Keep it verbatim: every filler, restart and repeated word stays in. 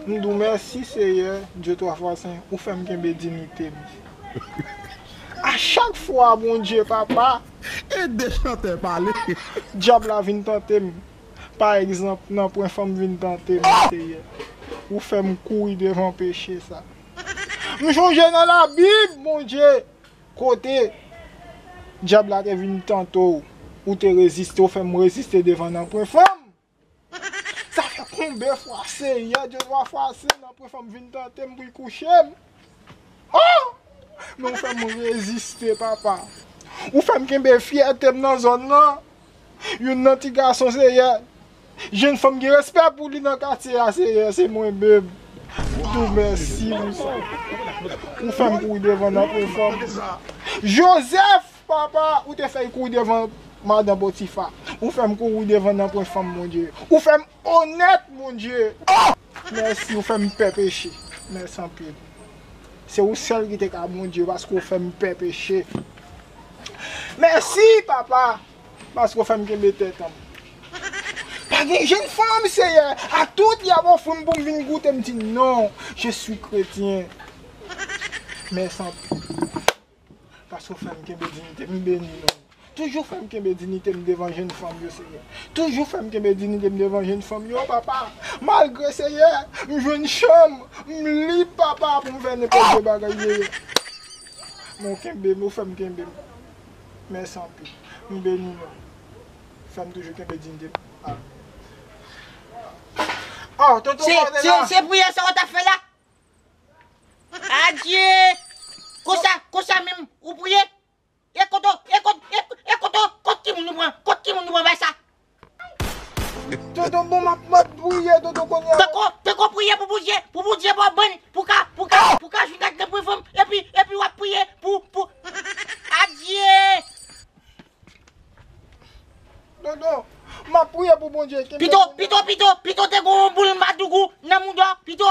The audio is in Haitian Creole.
M di w mèsi, Seyè, Dye twa fwa sen, ou fè m kenbe diyite m. A chak fwa, Bondye, papa, ede chantè pale. Dyab la vin tante m. Pa egzanp, nan pwen fanm vin tante m, Seyè. Ou fè m kouri devan peche sa. M chonje nan Labib, Bondye, kote dyab la te vin tante w, ou te reziste, ou fè m reziste devan nan pwen fanm. Sa fè konbyen fwa, Seyè, Dye twa fwa sen, nan pwen fanm vin tante m pou l kouche m? Oh! Men ou fè m reziste, papa. Ou fè m kenbe fyète m nan zòn nan. Youn nan ti gason, Seyè. Jenn fanm gen respè pou li nan katye a, Seyè, se mwen menm. M di w mèsi pou sa. Ou fè m kouri devan nan pwen fanm. Jozèf, papa, ou te fè l kouri devan madan Potifa. Ou fè m kouri devan nan pwen fanm, Bondye. Ou fè m onèt, Bondye. Mèsi, ou fè m pè peche. Mèsi anpil. Se ou sèl ki te ka Bondye, paske ou fè m pè peche. Mèsi, papa, paske ou fè m kenbe tèt an m. Pa gen jenn fanm, Seyè, a tout y ap ofri m pou m vin goute, m di non, je suis chrétien. Mèsi anpil. Paske w fè m kenbe diyite m, m beni non w. Toujou fè m kenbe diyite m devan jenn fanm yo, Seyè. Toujou fè m kenbe diyite m devan jenn fanm yo, papa. Malgre, Seyè, m jwenn chanm, m lib, papa, pou m fè nenpòt de bagay, Seyè. Men w kenbe m, ou fè m kenbe m. Mèsi anpil. M beni non w. Fè m toujou kenbe diyite m. Amen. Oh, tonton, se, se, se priyè sa w t ap fè la? Adye! Konsa, konsa menm, ou priye? E kote, e kote, e, e kote, kot ki moun ou pran? Kot ki moun ou pran bay sa? Tonton, bon, m ap, m ap priye, tonton, kounye a. Tankou, tankou priye pou Bondye, pou Bondye ba w bann, pou ka, pou ka, pou ka jwenn ak nan pwen fanm, epi, epi w ap priye pou, pou, adye! Tonton, m ap priye pou Bondye kenbe. Pito, pito, pito, pito te gon boul madougou nan mouda w, pito,